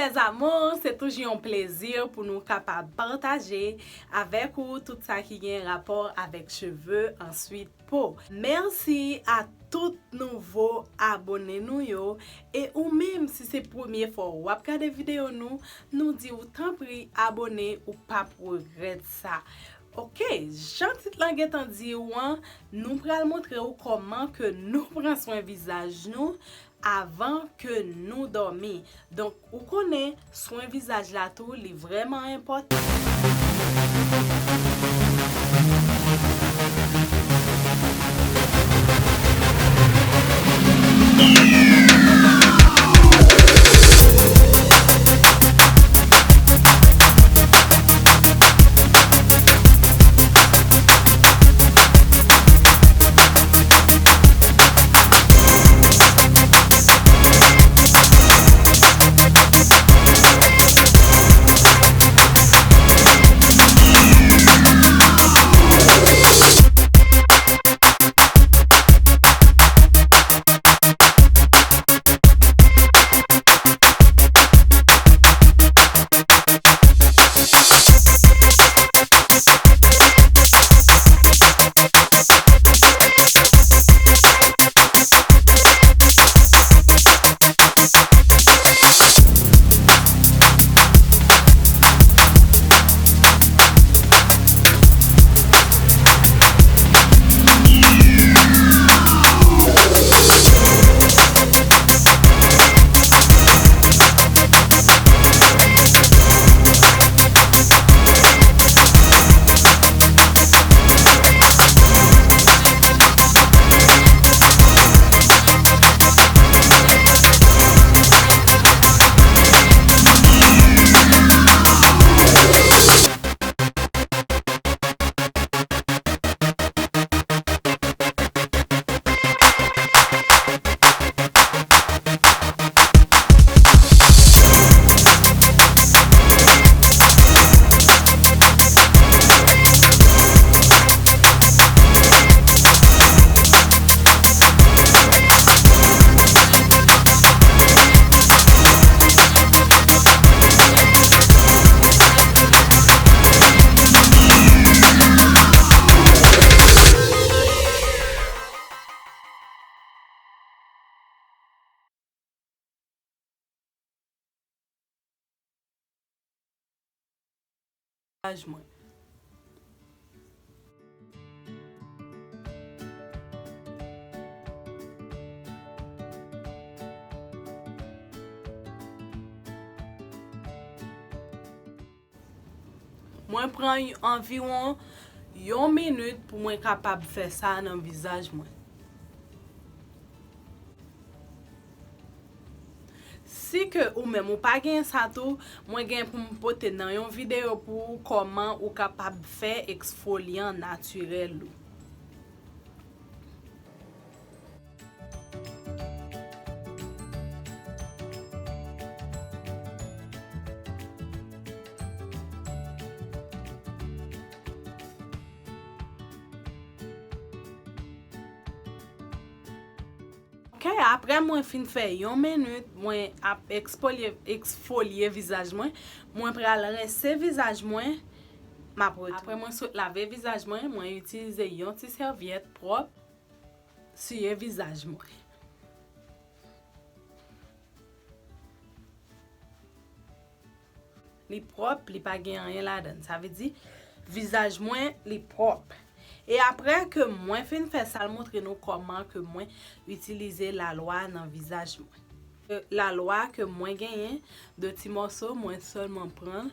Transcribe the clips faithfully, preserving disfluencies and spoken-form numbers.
Mes amours, se toujou yon plezi pou nou kapab pataje avèk ou tout sa ki gen rapò avèk cheve, answit po. Mèsi a tout nouvo abone nou yo. E ou menm, si se premye fwa w ap gade videyo nou, nou di w tanpri abone, ou p ap regrèt sa. Oke, jan tit lan gentan di w an, nou pral montre w kòman ke nou pran swen vizaj nou avan ke nou dòmi. Donk, ou konnen, swen vizaj la tou, li vrèman enpòtan. Vizaj mwen. Mwen pran y-, anviwon yon minit pou mwen kapab fè sa nan vizaj mwen. Si ke ou menm ou pa gen sa tou, mwen gen pou m pote nan yon videyo pou ou kòman ou kapab fè eksfolyan natirèl ou. Ok, apre mwen fin fè yon minit, mwen ap eksfolye, eksfolye vizaj mwen. Mwen pral rense vizaj mwen, m ap retounen. Apre mwen sot lave vizaj mwen, mwen itilize yon ti sèvyèt pwòp, siye vizaj mwen. Li pwòp, li pa gen anyen ladan l. Sa vle di, vizaj mwen, li pwòp. E apre ke mwen fin fè sa, l montre nou kòman ke mwen itilize lalwa nan vizaj mwen. E lalwa ke mwen genyen, de ti mòso, mwen sèlman pran l.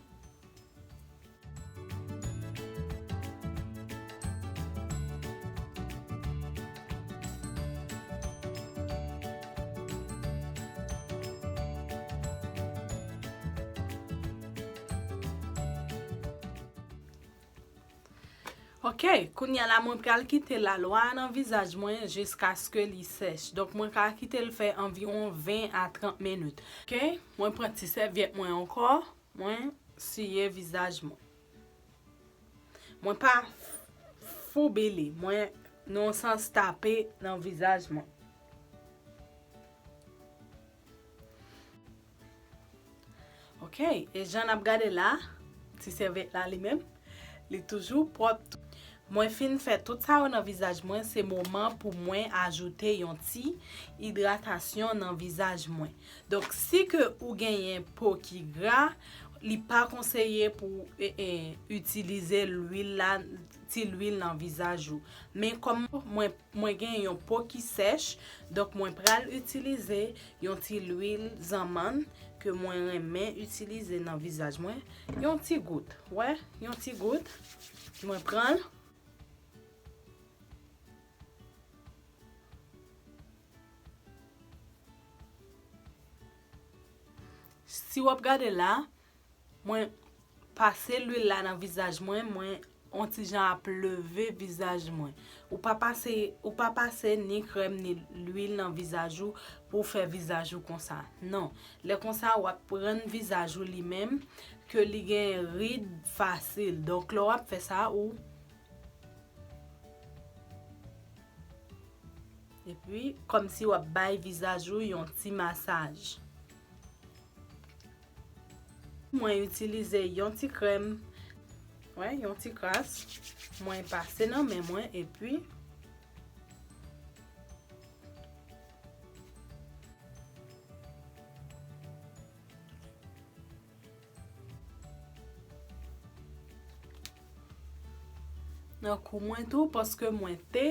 Ok, kounye a la mwen pral kite lalwa a nan vizaj mwen jiskaske li sèch. Donk, mwen ka kite l fè anviwon ven a trant minit. Ok, mwen pran ti sèvyèt mwen ankò, mwen siye vizaj mwen. Mwen pa foube li, mwen nan yon sans tape nan vizaj mwen. Ok, e jan n ap gade la, ti sèvyèt la li menm, li toujou pwòp. Mwen fin fè tout sa yo nan vizaj mwen, se moman pou mwen ajoute yon ti idratasyon nan vizaj mwen. Donk, si ke ou genyen po ki gra, li pa konseye pou, e, e, itilize lwil la, ti lwil nan vizaj ou. Men kòm mwen, mwen gen yon po ki sèch, donk mwen pral itilize yon ti lwil zanmann ke mwen renmen itilize nan vizaj mwen. Yon ti gout, wè, yon ti gout. Mwen pran l. Si w ap gade la, mwen pase lwil la nan vizaj mwen, mwen on ti jan ap leve vizaj mwen. Ou pa pase, ou pa pase ni krèm ni lwil nan vizaj ou pou w fè vizaj ou konsa. Non. Lè konsa, w ap rann vizaj ou li menm ke li gen rid fasil. Donk, lè w ap fè sa, ou Epi, kòmsi w ap bay vizaj ou yon ti masaj. Mwen itilize yon ti krèm, wè, yon ti kras. Mwen pase nan men mwen, epi nan kou mwen tou, paske mwen te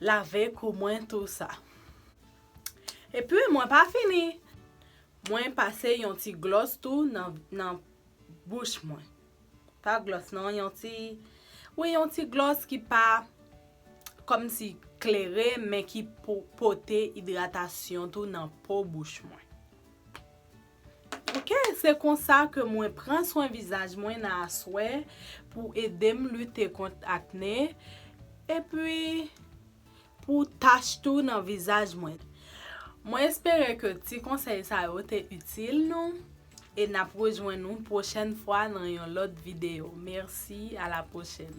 lave kou mwen tou sa. Epi, mwen pa fini. Mwen pase yon ti glòs tou nan, nan bouch mwen. Pa glòs non, yon ti, wi, yon ti glòs ki pa kòmsi klere, men ki po-, pote idratasyon tou nan po bouch mwen. Ok, se konsa ke mwen pran swen vizaj mwen nan aswè pou ede m lite kont akne, epi pou tach tou nan vizaj mwen. Mwen espere ke ti konsèy sa yo te itil nou, e n ap rejwenn nou pwochèn fwa nan yon lòt videyo. Mèsi, a la pwochèn.